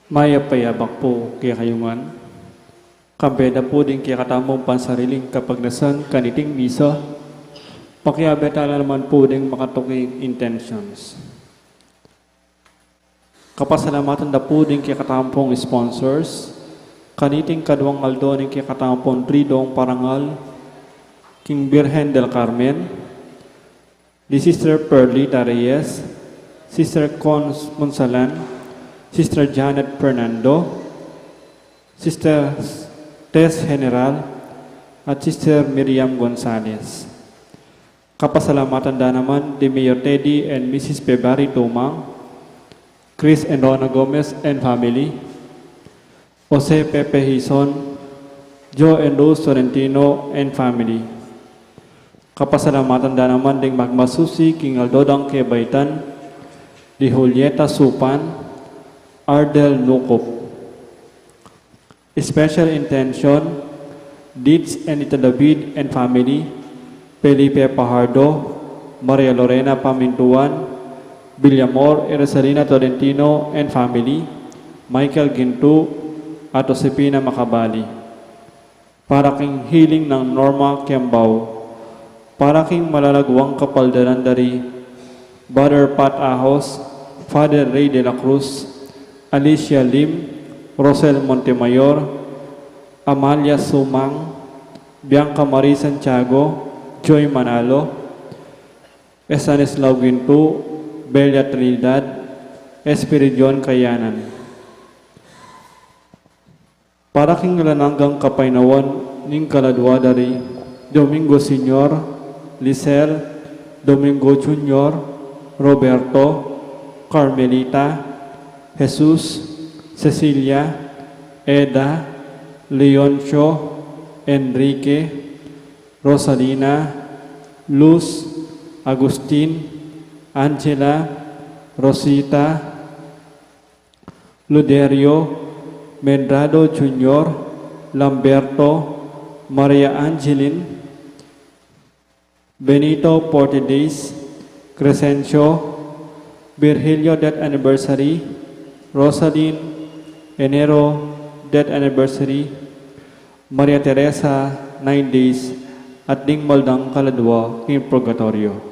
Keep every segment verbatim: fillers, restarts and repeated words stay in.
Mayap a yabak pu kekayu ngan. Kambe da pu ding kekatamung pansariling kapagnasan kaniting misa, pakiabe tala naman pu ding makatuking intentions. Kapasalamatan da pu ding kekatamung sponsors kaniting kaduang aldo ning kekatamung Tridong Parangal king Birhen del Carmen, di Sister Pearlita Reyes, Sister Cons Munsalan, Sister Janet Fernando, Sister Tess General, at Sister Miriam Gonzalez. Kapasalamatan da naman di Mayor Teddy and Missus February Tumang, Chris and Rona Gomez and family, Jose Pepe Hizon, Joe and Rose Tolentino and family. Kapasalamatan da naman ding magmasusi king aldo dang kebaitan, di Julieta Supan, Ardel Nukup. Special intention, Dids and Ita David and family, Felipe Pajardo, Maria Lorena Pamintuan, Villamor Eresalina Tolentino and family, Michael Gintu, at Josefina Macabali. Para king healing nang Norma Kiambao. Para king malalaguang kapaldanan dari Brother Pat Ahos, Father Ray de la Cruz, Alicia Lim, Rosel Montemayor, Amalia Sumang, Bianca Marie Santiago, Joy Manalo, Estanislao Gintu, Belia Trinidad, Espiridion Kayanan. Para king alang anggang kapaynawan ning kaladua dari Domingo Senior, Lisel, Domingo Junior, Roberto, Carmelita, Jesus, Cecilia, Eda, Leoncio, Enrique, Rosalina, Luz, Agustin, Angela, Rosita, Luderio, Mendrado Junior, Lamberto, Maria Angeline, Benito forty days, Crescencio, Virgilio death anniversary, Rosalyn, Enero death anniversary, Maria Teresa nine days, at ding maldang kaladua king purgatorio.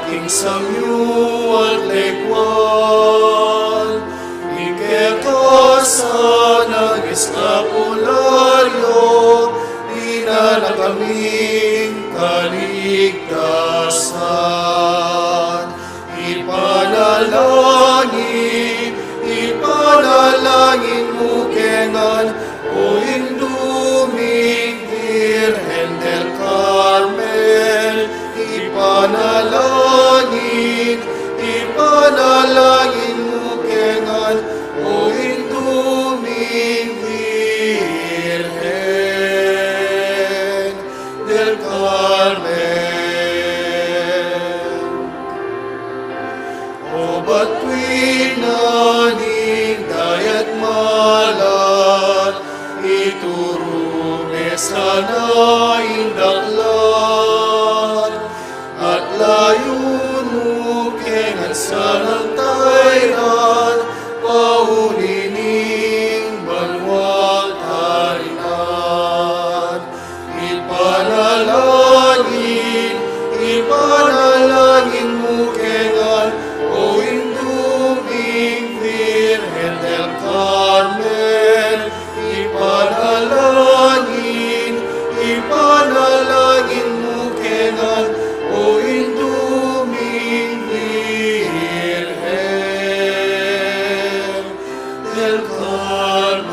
Ing samyu at lekwan, ing kekasang eskapularyo, dinan na kaming kaligtasan. Ipanalangin, ipanalangin mu kengan, O Indu ming Virgen del Carmen, ipanalangin, ipanalangin mu kengan, O Indu ming Virgen del Carmen. O batuin na ning dayat malat, ituru me sana ing daklat, at layun mu kengan sanang tairan, pauli ning banuang tarinan. Ipanalangin, ipanalangin mu kengan, O Indu ming Virgen del Carmen. Ipanalangin, ipanalangin mu kengan, O Indu ming Virgen del Carmen.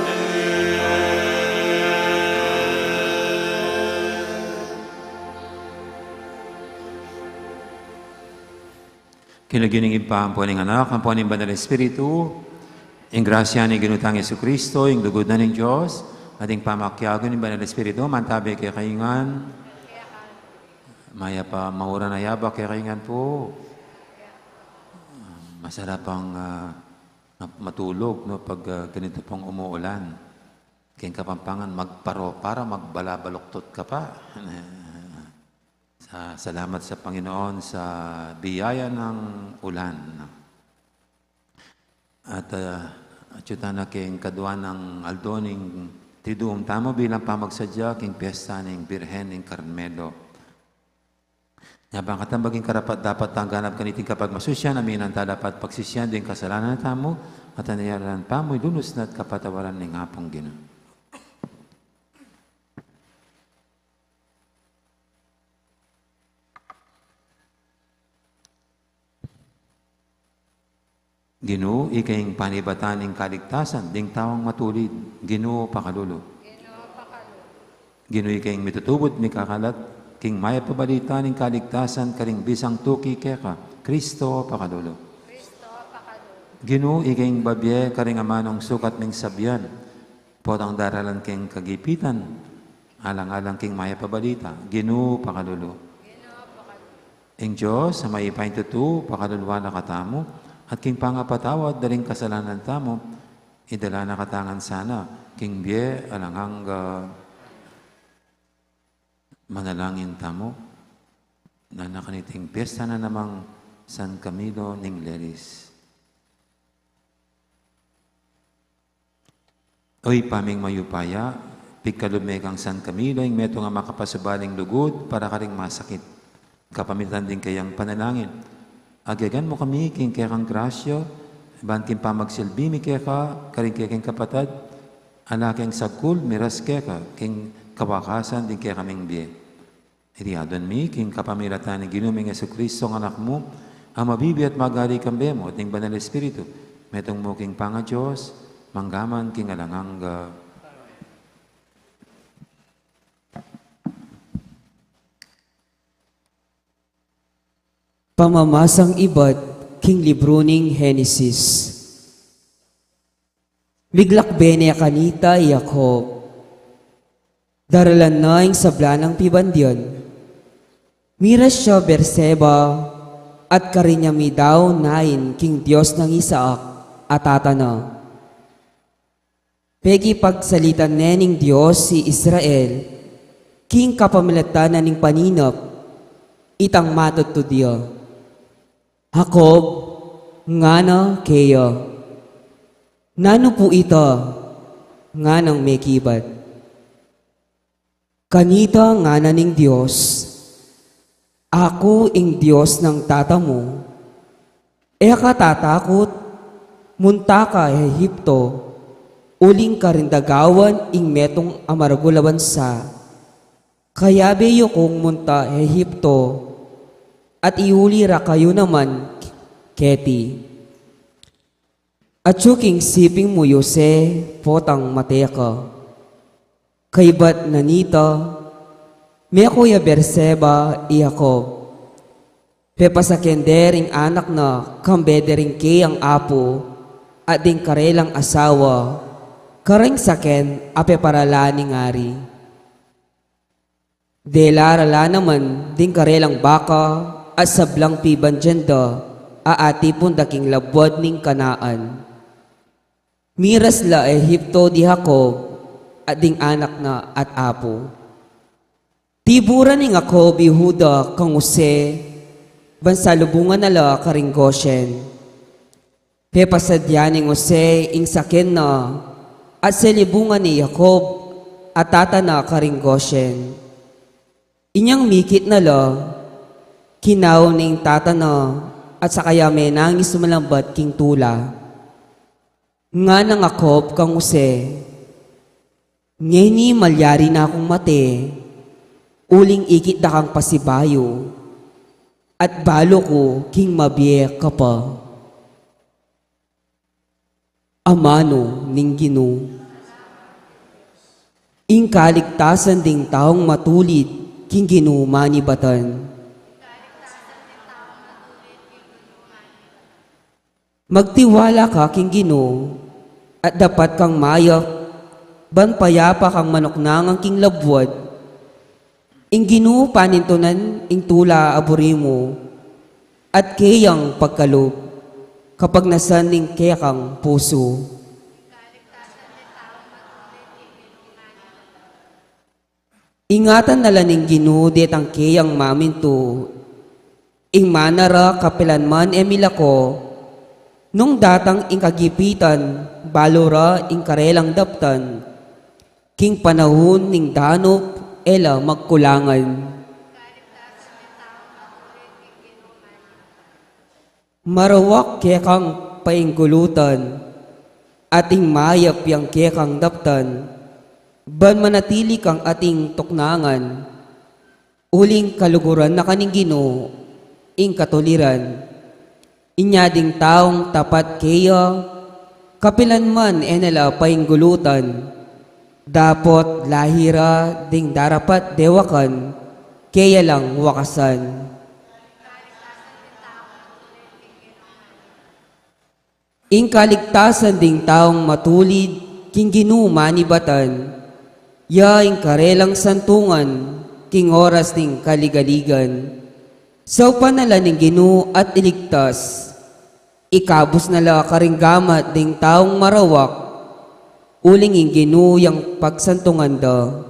King lagyu ning Ibpa, ampo ning Anak, ampo ning Banal Espiritu, ing grasya ning Ginu tang Jesucristo, ing lugud na ning Dios, at ing pamakiabe ning Banal Espiritu, mantabi kekayu ngan. Mayap a mauran a yabak kekayu ngan pu. Masarap ang, ah, ma-, matulog, no, pag, ah, ganito pong umuulan. King Kapampangan, magparo para magbalabaluktot ka pa. Sa, salamat sa Panginoon sa biyaya ng ulan. At, ah, atyu tana king kadua nang aldo ning Triduum tamu bilang pamagsadya king piyesta ning Birhen ning Carmelo. Nya bang katang maging karapat-dapat tang ganap kaniting kapagmasusyan, aminan ta dapat pagsisian ding kasalanan tamu, at aniaran pamu ilunus na at kapatawaran ning Apung Ginu. Ginu, ika ing panibatan ning kaligtasan ding taung matulid. Ginu, pakalulu. Ginu, pakalulu. Ginu, ika ing mitutubud mikakalat king mayap a balita ning kaligtasan karing bisang tuki keka. Kristo, pakalulu. Kristo, pakalulu. Ginu, ika ing babie karing amanung sukat ming sabian, potang daralan king kagipitan, alang-alang king mayap a balita. Ginu, pakalulu. Ginu, pakalulu. Ing Dios a mayupayang tutu, pakaluluan na katamu, at king pangapatawad da ring kasalanan tamu, idala na katamu ngan sana king bie alang angga. Manalangin tamu. Nanu na kaniting piyesta na namang San Camilo ning Leris. O Ibpa ming mayupaya, pigkalub me kang San Camilo ing metung a makapasubaling lugud para karing masakit. Kapamilatan ding kayang panalangin, agyagan mu kami king kekang grasya, ban king pamagsilbi mi keka karing kekeng kapatad, ala keng sagkul miras keka king kawakasan ding kekaming bie. Iti adwan mi king kapamilatan ning Ginu ming Jesucristo, ing Anak mu, a mabibie at magari kambe mu at ning Banal Espiritu, metung mu king pangaDios, mangga man king alang angga. Pamamasang ibat king libru ning Henesis. Miglakbe ne kanita i Jacob. Daralan na ing sabla nang pibandian. Miras ya Beerseba at karin ya midaun nain king Dios nang Isaac a tata na. Pekipagsalitan ne ning Dios i Israel king kapamilatan na ning paninap, itang matudtud ya. Jacob, ngana keya. Nanu pu ita? Nganang mekibat. Kanita ngana ning Dios, Aku ing Dios nang tata mu. E ka tatakut, munta ka Ehipto, uling karin dagawan ing metung a maragul a bansa. Kayabe yu kung munta Ehipto, at iuli ra kayu naman keti. Atyu king siping mu, Jose, potang mate ka. Kaybat na nita, meku ya Berseba i Jacob. Pepasaken de ring anak na kambe de ring keyang apu, at ding karelang asawa, kareng saken a peparalan ning ari. Dela ra la naman ding karelang baka at sablang pibandian da a atipun da king labuad ning Kanaan. Miras la Ehipto di Jacob at ding anak na at apu. Tiburan nang Jacob i Juda kang Jose, ban salubungan na la karing Goshen. Pepasadya nang Jose ing saken na, at selubungan ne i Jacob a tata na karing Goshen. Inyang mikit na la, kinaun ne ing tata na, at saka ya menangis malambat king tula. Ngana nang Jacob kang Jose, ngeni malyari na kung mate, uling ikit da kang pasibayu, at balu ku king mabie ka pa. Amanu ning Ginu. Ing kaligtasan ding taung matulid king Ginu manibatan. Magtiwala ka king Ginu, at dapat kang mayap, ban payapa kang manuknangan king labuad. Ing Ginu panintunan ing tula a buri mu, at keyang pagkalub, kapagnasan ning kekang pusu. Ingatan na la ning Ginu detang keyang mamintu, ing mana ra kapilan man e milako, nung datang ing kagipitan, balu ra ing karelang daptan, king panaun ning danup e la magkulangan. Marawak kekang painggulutan, at ing mayap yang kekang daptan, ban manatili kang ating tuknangan, uling kaluguran na ka ning Ginu ing katuliran. Inya ding taung tapat keya, kapilan man e na la painggulutan, dapot lahi ra ding darapat dewakan, keya lang wakasan. Ing kaligtasan ding taung matulid king Ginu manibatan, ya ing karelang santungan king oras ning kaligaligan. Saupan na la ning Ginu at iligtas. Ikabus na la karing gamat ding taung marawak, uling ing Ginu yang pagsantungan da.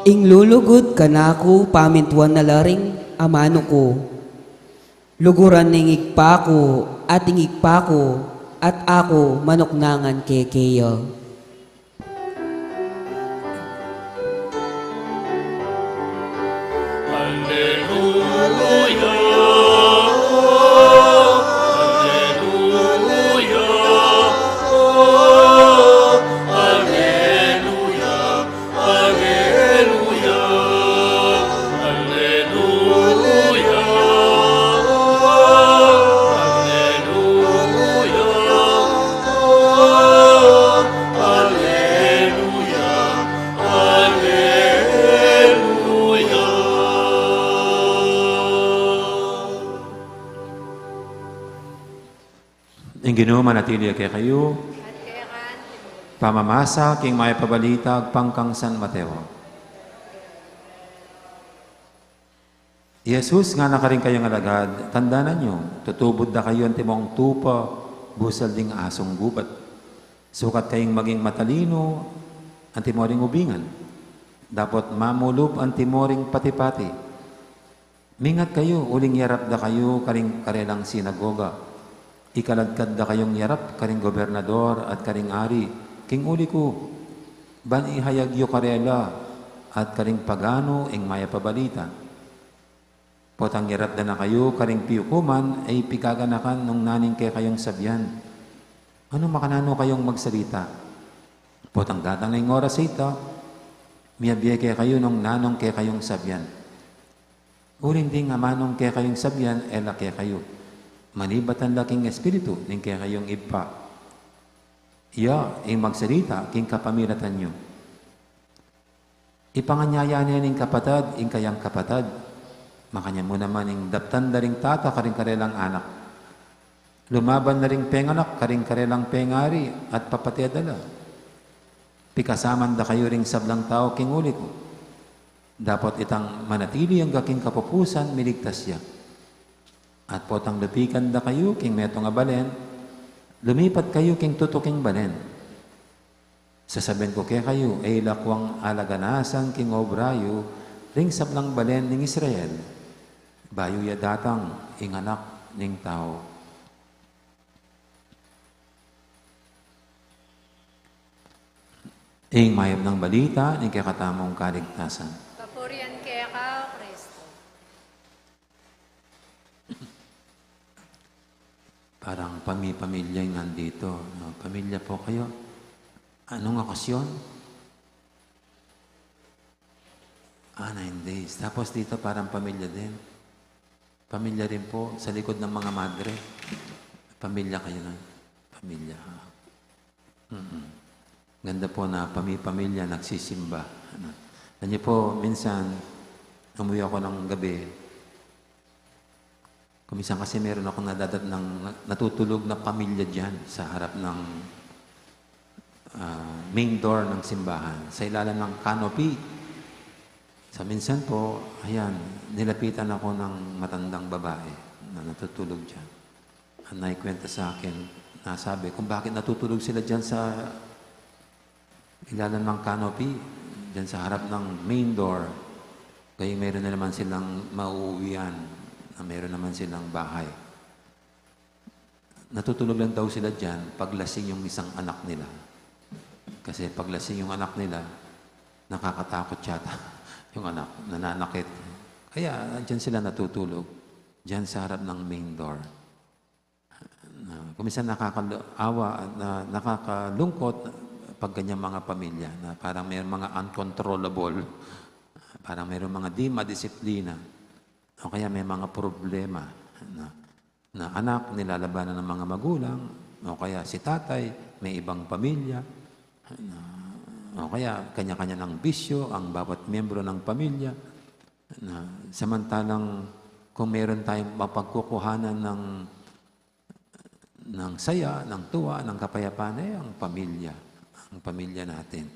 Ing lulugud kanaku pamintuan na la ring amanu ku. Luguran ning Ibpa ku, at ing Ibpa ku, at aku manuknangan kekeya. Alleluia, alleluia, alleluia. Alleluia, alleluia, alleluia, Ing Ginu manatili kekayu. Pamamasa king Mayap a Balita agpang kang San Mateo. I Jesus ngana karing kayang alagad, tandanan yu, tutubud da kayu antimong tupa, busal ding asung gubat. Sukat kayung maging matalinu, antimo ring ubingan. Dapot mamulub antimo ring pati-pati. Mingat kayu, uling yarap da kayu karing karelang sinagoga. Ikaladkad da kayung yarap karing gobernador at karing ari, king uli ku, ban ihayag yu karela at karing paganu ing Mayap a Balita. Potang yarap da na kayu karing piukuman, e pigaganakan nung nanung kekayung sabian. Nung makananu kayung magsalita? Potang datang na ing oras a ita, miyabie kekayu nung nanung kekayung sabian. Uling ding amanung kekayung sabian, e la kekayu, manibatan la king Espiritu ning kekayung Ibpa. Iya ing magsalita king kapamilatan yu. Ipanganyaya ne ning kapatad ing kayang kapatad. Makanyan mu naman ing daptan da ring tata karing karelang anak. Lumaban da ring penganak karing karelang pengari at papate da la. Pikasaman da kayu ring sablang tau king uli ku. Dapot itang manatili angga king kapupusan, miligtas ya. At potang lupikan da kayu king metung a balen, lumipat kayu king tutuking balen. Sasabian ku kekayu, e la kuang alaganasan king obra yu ring sablang balen ning Israel, bayu ya datang ing Anak ning Tau. Ing Mayap nang Balita ning kekatamung kaligtasan. Kapurian keka, O Kristo. Parang pami-pamilya yung nandito, no? Pamilya po kayo. Anong okasyon? Ah, nine days. Tapos dito parang pamilya din. Pamilya rin po sa likod ng mga madre. Pamilya kayo na. Pamilya, ha? Mm-mm. Ganda po na pami-pamilya, nagsisimba. Ano? Alam niyo po, minsan, umuwi ako ng gabi. Kung minsan kasi meron akong nadadat ng na-, natutulog na pamilya diyan sa harap ng, ah, main door ng simbahan, sa ilalim ng canopy. Sa minsan po, ayan, nilapitan ako ng matandang babae na natutulog diyan. Ang naikwenta sa akin, nasabi kung bakit natutulog sila diyan sa ilalim ng canopy, diyan sa harap ng main door, gayong meron na naman silang mauuwian, na meron naman silang bahay. Natutulog lang daw sila diyan pag lasing yung isang anak nila. Kasi pag lasing yung anak nila, nakakatakot yata yung anak, nananakit. Kaya diyan sila natutulog, diyan sa harap ng main door. Na, kung minsan nakakaawa, na, nakakalungkot pag ganyan mga pamilya, na parang may mga uncontrollable, parang mayroong mga di madisiplina, o kaya may mga problema na, na anak nilalabanan ng mga magulang, o kaya si tatay may ibang pamilya, na, o kaya kanya-kanya ng bisyo ang bawat miyembro ng pamilya, na samantalang kung meron tayong mapagkukuhanan ng ng saya, ng tuwa, ng kapayapaan, eh, ang pamilya. Ang pamilya natin.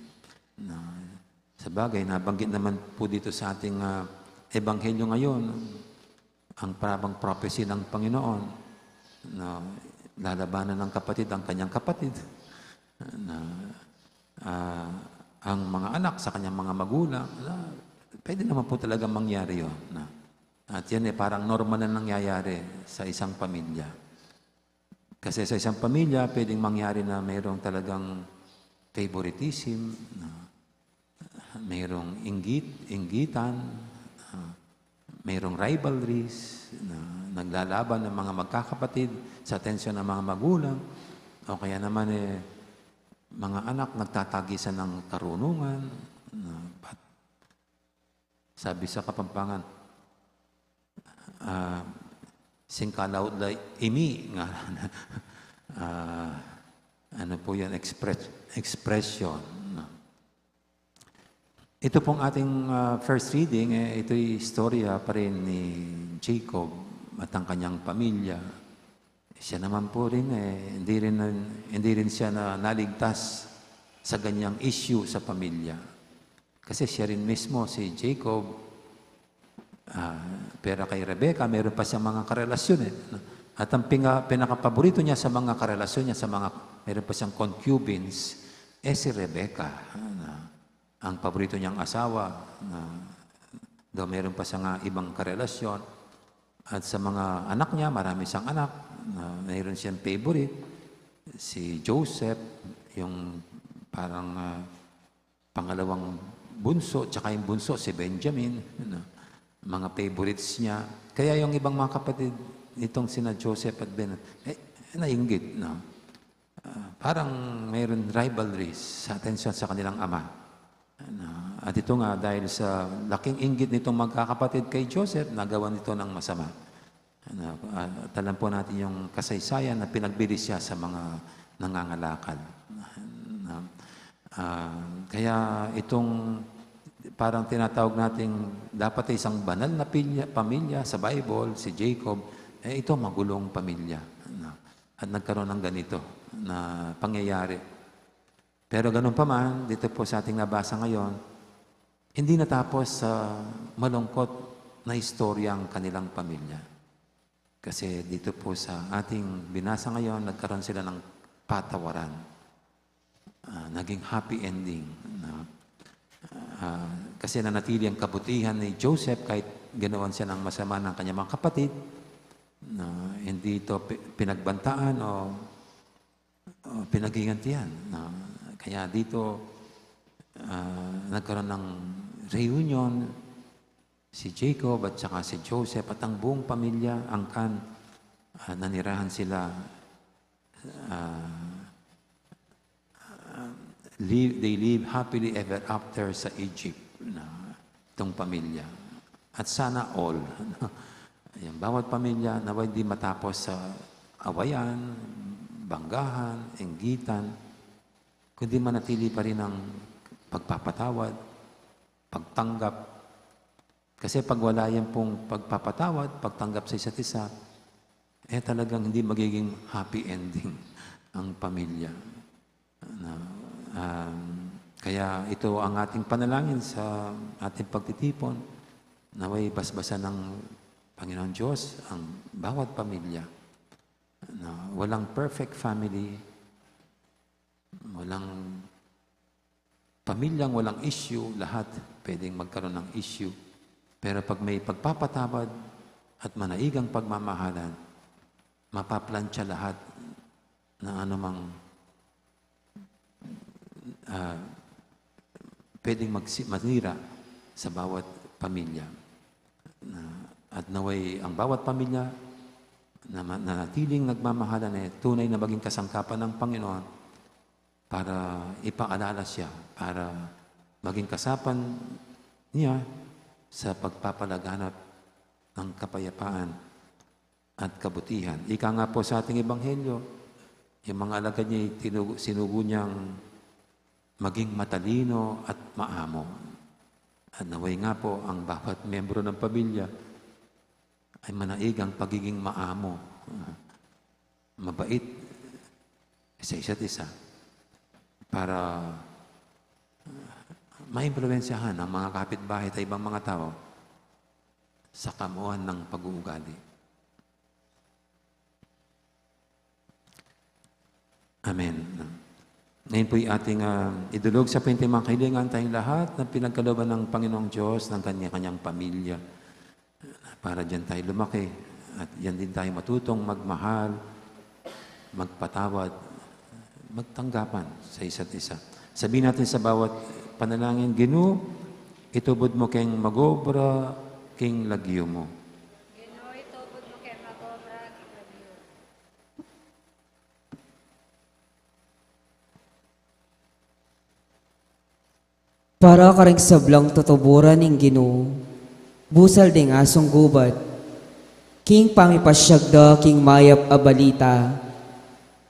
Na, sa bagay, nabanggit naman po dito sa ating, ah, ebanghelyo ngayon, ang parang prophecy ng Panginoon na lalabanan ng kapatid ang kanyang kapatid. Na, ah, ang mga anak sa kanyang mga magulang, na pwede naman po talaga mangyari yun. Na, at yan, eh, parang normal na nangyayari sa isang pamilya. Kasi sa isang pamilya, pwedeng mangyari na mayroong talagang favoritism, na mayroong inggit, inggitan, na mayroong rivalries, na naglalaban ng mga magkakapatid sa atensyon ng mga magulang, o kaya naman, eh, mga anak nagtatagisan ng karunungan, na pat-, sabi sa Kapampangan, ah, singkalaut la imi nga, ah, ano po yan, express-, expression, no? Ito pong ating, ah, first reading, eh, ito'y istorya pa rin ni Jacob at ang kanyang pamilya. Siya naman po rin, eh, hindi rin, hindi rin siya na naligtas sa ganyang issue sa pamilya. Kasi siya rin mismo, si Jacob, ah, pera kay Rebecca, meron pa siyang mga karelasyon, eh, no? At ang pinga-, pinakapaborito niya sa mga karelasyon niya, sa mga, meron pa siyang concubines, eh, si Rebecca, ano? Ang paborito niyang asawa, na, though meron pa siyang, ah, ibang karelasyon. At sa mga anak niya, marami siyang anak, na meron siyang favorite, si Joseph, yung parang, ah, pangalawang bunso, tsaka yung bunso, si Benjamin, ano, mga favorites niya. Kaya yung ibang mga kapatid nitong sina Joseph at Ben, eh, nainggit, no? Ah, parang mayroon rivalries sa atensyon sa kanilang ama. Ano, at ito nga, dahil sa laking inggit nitong magkakapatid kay Joseph, nagawa nito ng masama. Ano, ah, at alam po natin yung kasaysayan na pinagbili siya sa mga nangangalakal. Ano, ah, kaya itong parang tinatawag nating dapat ay isang banal na pilya-, pamilya sa Bible, si Jacob, eh, ito magulong pamilya. Ano, at nagkaroon ng ganito na pangyayari. Pero ganun pa man, dito po sa ating nabasa ngayon, hindi natapos sa malungkot na istorya ang kanilang pamilya. Kasi dito po sa ating binasa ngayon, nagkaroon sila ng patawaran. Ah, naging happy ending, no? Ah, kasi nanatili ang kabutihan ni Joseph kahit ginawan siya ng masama ng kanyang mga kapatid, no? Hindi ito pi-, pinagbantaan o, o pinaghigantihan, no? Kaya dito, ah, nagkaroon ng reunion si Jacob at saka si Joseph at ang buong pamilya, angkan, ah, nanirahan sila, ah, ah, live, they live happily ever after sa Egypt, na itong pamilya. At sana all, yung bawat pamilya, nawa'y di matapos sa awayan, banggahan, inggitan, kundi manatili pa rin ang pagpapatawad, pagtanggap. Kasi pag wala yan pong pagpapatawad, pagtanggap sa isa't isa, eh, talagang hindi magiging happy ending ang pamilya. Ano, um, kaya ito ang ating panalangin sa ating pagtitipon, nawa'y basbasan ng Panginoon Diyos ang bawat pamilya. Ano, walang perfect family, walang pamilyang walang issue, lahat pwedeng magkaroon ng issue. Pero pag may pagpapatawad at manaigang pagmamahalan, mapaplantsa lahat na anumang, ah, pwedeng magsi-, masira sa bawat pamilya. Na, at nawa'y ang bawat pamilya na ma-, nanatiling nagmamahalan ay tunay na maging kasangkapan ng Panginoon para ipaalala siya, para maging kasapan niya sa pagpapalaganap ng kapayapaan at kabutihan. Ika nga po sa ating ebanghelyo, yung mga alagad niya, tinugu-, sinugo niyang maging matalino at maamo. At naway nga po ang bawat miyembro ng pamilya ay manaigang pagiging maamo, mabait sa isa't isa, para maimpluwensyahan ang mga kapitbahay at ibang mga tao sa kamuan ng pag-uugali. Amen. Ngayon po'y ating, ah, idulog sa pintay mga kahilingan tayong lahat na pinagkalooban ng Panginoong Diyos ng kanya-kanyang pamilya. Para diyan tayo lumaki at diyan din tayo matutong magmahal, magpatawad, magtanggapan sa isa't isa. Sabihin natin sa bawat panalangin, "Ginu, itubud mu keng mag-obra king lagyu mu." Ginu, itubud mu keng mag-obra king lagyu mu. Para karing sablang tutuburan ning Ginu, busal ding asung gubat, king pamipasyag da king mayap a balita,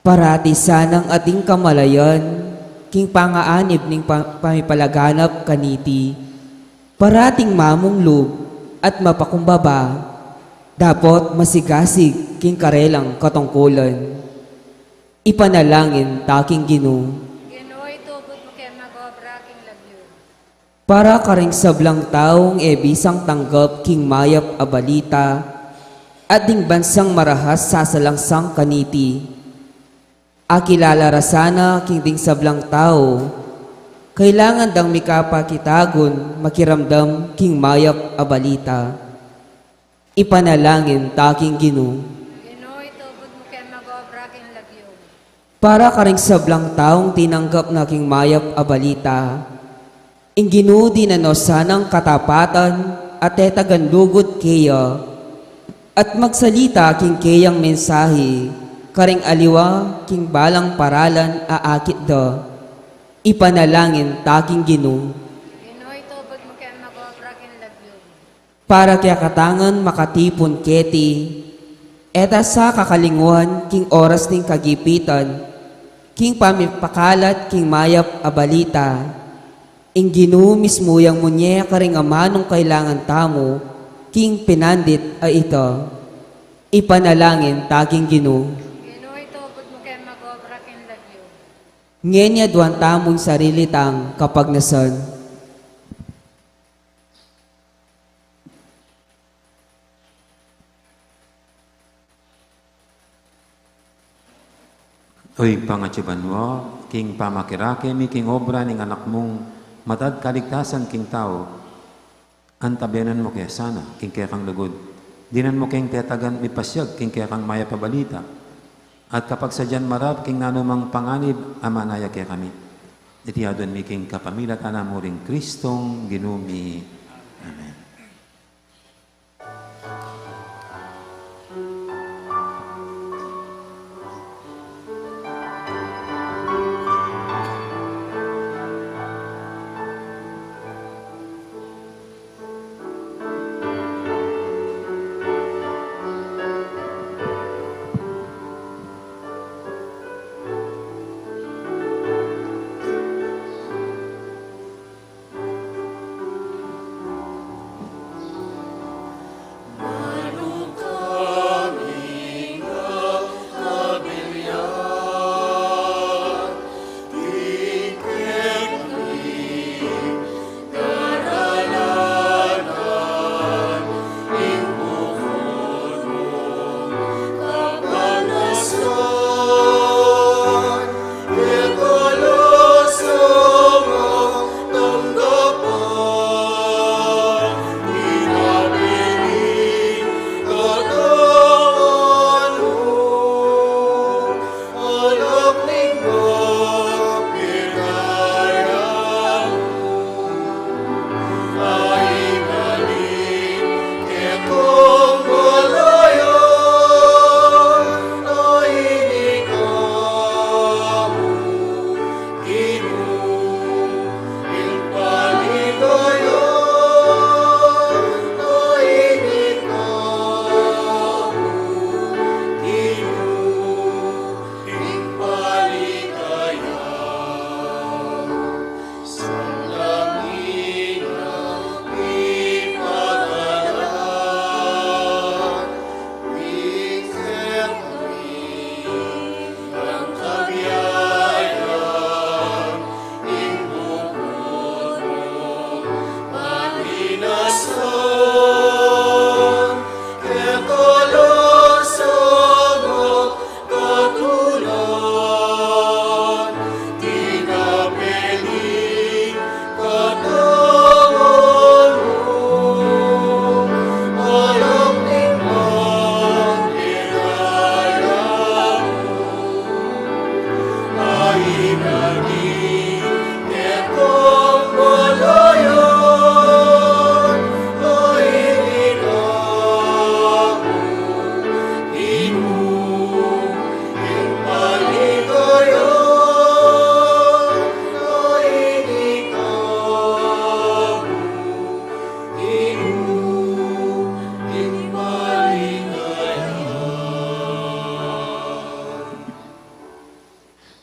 parati sanang ating kamalayan, king pangaanib ning pa-, pamipalaganap kaniti, parating mamung lub at mapakumbaba, Dapot masigasig king karelang katungkulan. Ipanalangin ta king Ginu. Ginu, itubud mu keng mag-obra king lagyu. Para karing sablang taung e bisang tanggap king mayap a balita, at ding bansang marahas sasalangsang kaniti. Akilala ra sana king ding sablang tau, kailangan dang mikapakitagun makiramdam king mayap a balita. Ipanalangin ta king Ginu. Ginu, itubud mu keng mag-obra king lagyu. Para karing sablang taung tinanggap na king mayap a balita, ing Ginu dinan no sanang katapatan at tetagan lugud keya, at magsalita king keyang mensahe karing aliwa king balang paralan a akit da. Ipanalangin ta king Ginu. Ginu, itubud mu keng mag-obra king lagyu. Para kekatangan makatipun keti, e ta sa kakalinguan king oras ning kagipitan, king pamipakalat king mayap a balita. Ing Ginu mismu yang munye karing amanung kailangan tamu king pinandit a ita. Ipanalangin ta king Ginu. Ginu, itubud mu keng mag-obra king lagyu. Ngeni aduan tamung sarili tang kapagnasan. O Ibpa a atsu banua, king pamakirake mi king obra ning Anak mung matad kaligtasan king tau, antabayanan mu ke sana king kekang lugud. Dinan mu keng tetagan mipasiag king kekang mayap a balita, at kapagsadyan marap king nanumang panganib a manaya kekami. Iti aduan mi king kapamilatan na mu ring Kristong Ginu mi. Amen.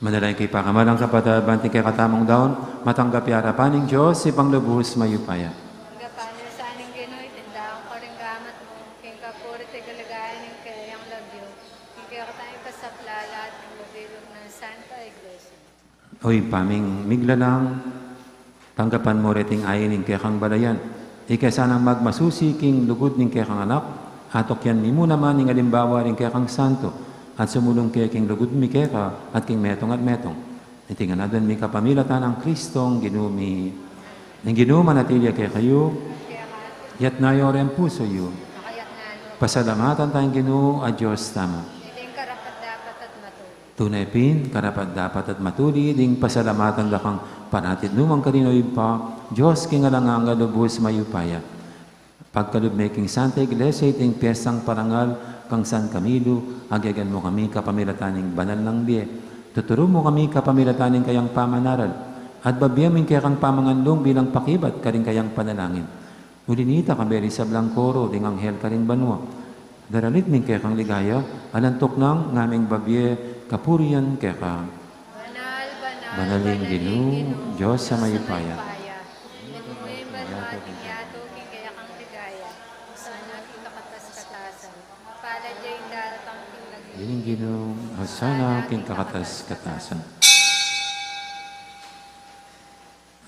Manalangin kayu, pakamalan kung kapatad, ban king kekatamung daun matanggap ya arapan ning Dios, Ibpang lubus mayupaya. Tanggapan na sa ning Ginu iting daun karing gamat mu, king kapurian at Kasaplalan ning mabilug nang Santa Iglesia. O Ibpa ming miglalang, tanggapan mu reting ain ning kekang balayan. Ika sanang magmasusi king lugud ning kekang Anak, atukyan mi mu naman ing alimbawa ning kekang santo, at sumulung ke king lugud mi keka at king metung at metung. Iti ngan aduan mi kapamilatan nang Kristong Ginu mi. Ing Ginu manatili ya kekayu. Iyatas yu ring pusu yu. Pasalamatan taya ing Ginu a Dios tamu. Tune pin karapat-dapat at matulid ing pasalamatan da kang parati at nukarin man, o Ibpa, Dios king alang angga, lubus mayupaya. Pagkalub me king Santa Iglesia iting piestang parangal kang San Camilo, agyagan mu kami kapamilatan ning banal nang bie. Tuturu mu kami kapamilatan ning kayang pamanaral, at babie mu ing kekang pamanganlung bilang pakibat karing kayang panalangin. Uli nita, kambe ring sablang koro ding anghel karing banua, daralit mi ing kekang ligaya, alang tuknang ngaming babie kapurian keka. Banal, banal, banal ing Ginu, Dios a mayupaya. Ing banua at ing yatu king kekang ligaya. Hosana king kakatas-katasan. Mapalad ya ing daratang king lagyu ning Ginu. Hosana king kakatas-katasan.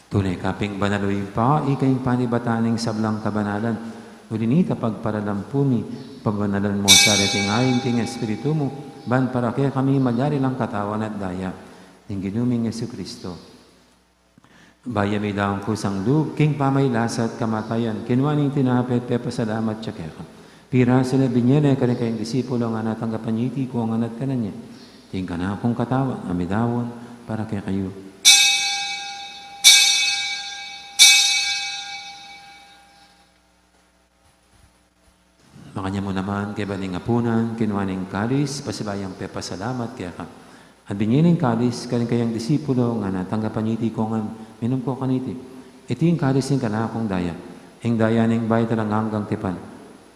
Tune ka pin banal, o Ibpa, ika ing panibatan ning sablang kabanalan. Uli nita, pagparalampu mi, pabanalan mu sa reting ain king Espiritu mu, ban para kekami malyari lang katawan at daya ning Ginu ming Jesucristo. Bayu ya midaun kusang lub king pamagkasakit at kamatayan, kinua ne ing tinape at pepasalamat ya keka. Pirasu ne, binie ne karing kayang disipulo, ngana, tanggapan ye iti, kunan ye at kanan ye. Iti ing kanakung katawan a midaun para kekayu. Makanyan mu naman, kaybat ning apunan, kinua ne ing kalis, pasibayu yang pepasalamat keka, at binie ne ing kalis karing kayang disipulo, ngana, tanggapan ye iti, kunan, minum kayu kaniti. Iti ing kalis ning kanakung daya, ing daya ning bayu at alang anggang tipan,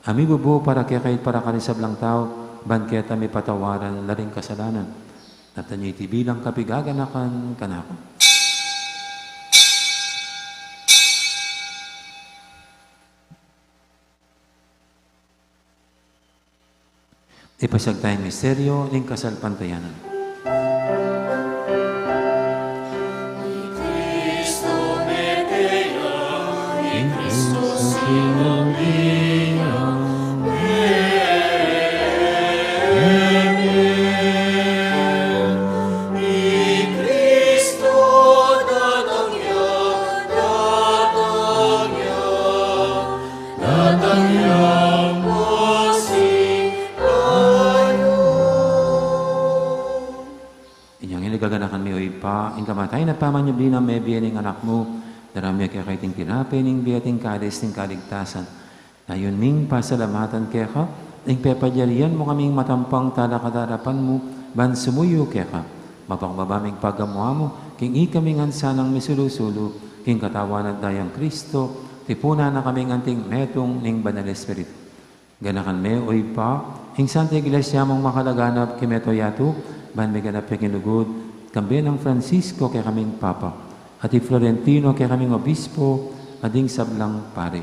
a mibubu para kekayu at para karing sablang tau, ban keta mipatawaran la ring kasalanan. Daptan ye iti bilang kapaganakan kanaku. Ipasyag taya ing misteryu ning kasalpantayanan. Ing Kristu sinubli ya. Ing Kristu datang ya, datang ya. Datang yang masih bayu. Inyang ini gaganakan mi, o Ibpa, ing kamatayan at pamanyubli nang mebie ning Anak mu, daraun mi keka iting tinape ning bie at ing kalis ning kaligtasan. Dayun ming pasalamatan keka, ing pepalyarian mu kaming matampang talakad king arapan mu, ban sumuyu keka. Mapakumbaba ming pagamu-amu, king ikami ngan sanang misulu-sulu king katawan at dayang Kristu, tipunan na kaming anting metung ning Banal Espiritu. Ganakan me, o Ibpa, ing Santa Iglesia mung makalaganap king mabilug a yatu, ban miganap ya king lugud, kambe nang Francisco kekaming Papa, at i Florentino kekaming Obispo, at ding sablang pari.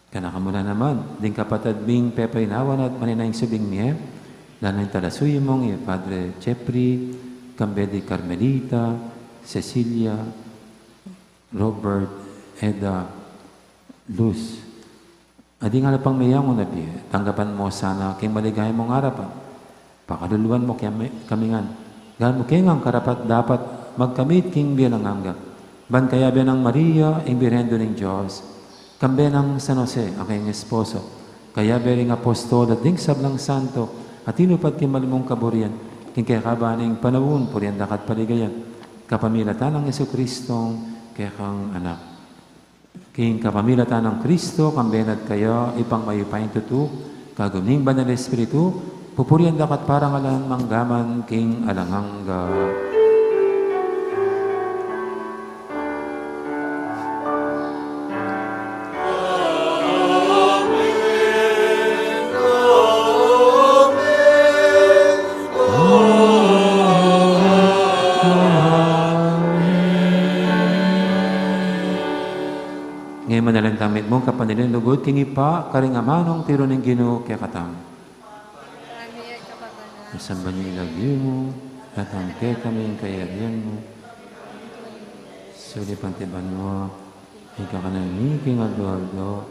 Ganakan mu la naman ding kapatad ming pepainawan at manenaya king subling mie, lalo na ing talasuyu mung i Padre Jeffrey, kambe di Carmelita, Cecilia, Robert, Eda, Luz, at ding ala pang meyangu na bie. Tanggapan mu sana king maligaya mung arapan. Pakaluluan mu kami, kami ngan. Gawang mu kami ngan karapat-dapat magkamit king bie alang angga, ban kayabe nang Maria, ing Birhen Indu ning Dios, kambe nang San Jose, a kayang esposo, kayabe ring apostol at ding sablang santo a tinupad king malimu mung kaburian, king kekaban ning panaun, purian da ka at paligayan, kapamilatan nang Jesucristong kekang Anak. King kapamilatan nang Kristu, kambe na at kaya, Ibpang mayupayang tutu, kagum ning Banal Espiritu, pupurian da ka at parangalan mangga man king alang angga. Ngeni manalangin tamu mitmung kapanaligan lugud king Ibpa, karing amanung tiru ning Ginu kekatamu. Samban ya ing lagyu mu, datang kekami ing kayarian mu. Sulip anti ban mu ing kakanan mi king aldo-aldo.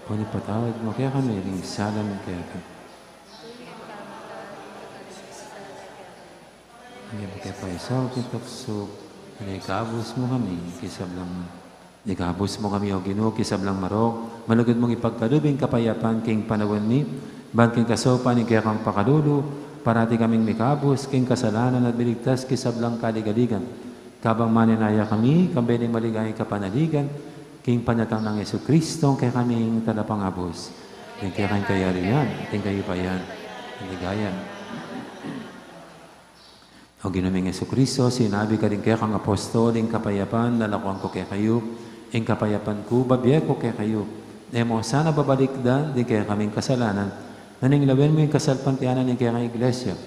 Ampon ipatawad mu kekami ing sala mi keka. Ing e mu ke paisaul king tuksu, nune ikabus mu kami king sablang marok. Ikabus mu kami, O Ginu, king sablang marok, malugud mung ipagkalub ing kapayapan king panaun mi, ban king kasaupan ning kekang pakalulu, parati kaming mikabus king kasalanan at miligtas king sablang kaligaligan. Kabang manenaya kami, kambe ning maligayang kapanaligan, king panyatang nang Jesucristo, ing kekaming Talapangabus. Ing keka ing kayarian, ing kayupayan, ing ligaya. O Ginu ming Jesucristo, sinabi ka ding kekang apostol, ing kapayapan lalakwan ku kekayu, ing kapayapan ku babie ku kekayu. E mu sana babalikdan ding kekaming kasalanan, nune lawen mu ing kasalpantayanan ning kekang Iglesia.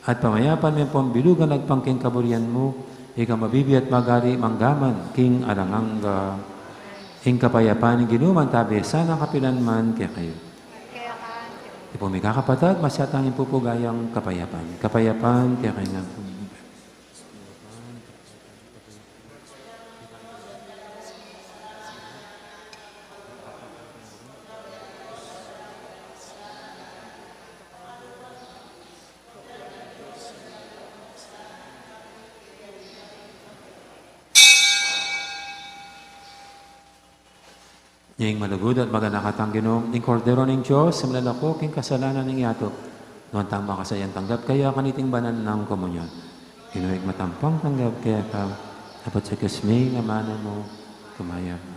At pamayapan me ampon bilugan agpang king kaburian mu, ika a mabibie at magari manggaman king alang angga. Ing kapayapan ning Ginu mantabi sana kapilan man kekayu. Iti pu, mikakapatad, masyat tang ipupugayang kapayapan. Kapayapan kekayu ngan. Ing malugud at maganaka tang Ginu, ing Kordero ning Dios, a milalako king kasalanan ning yatu. Nuan tang makasayang tanggap kaya kaniting banal nang komunyon. Ginu, ing matampang tanggap keka, dapat sa Dios mi, ing amanu mu, kumayap na.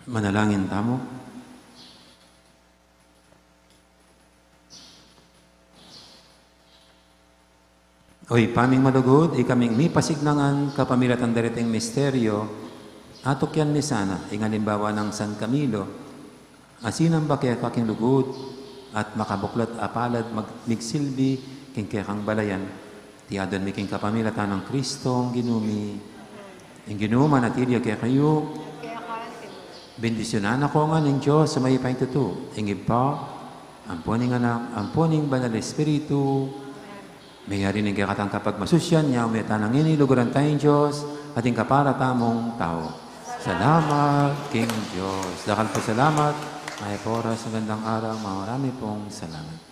Manalangin tamu. O Ibpa ming malugud, ikaming mipasignangan kapamilatan dariting misteryo, atukyan mi sana ing alimbawa nang San Camilo, a sinamba keka king lugud at makabuklat a palad mag-, migsilbi king kekang balayan. Iti adwan mi king kapamilatan nang Kristong Ginu mi. Ing Ginu manatili ya kekayu. Bendisyunan na kayu ngan ning Dios a mayupayang tutu, ing Ibpa, ampo ning Anak, ampo ning Banal Espiritu. Meyari ning kekatang kapagmasusian, yaun me tana ngeni, luguran taya ing Dios at ing kapara tamung tau. Salamat king Dios. Dakal pung salamat. Mayap a oras, magandang araw, marami pong salamat.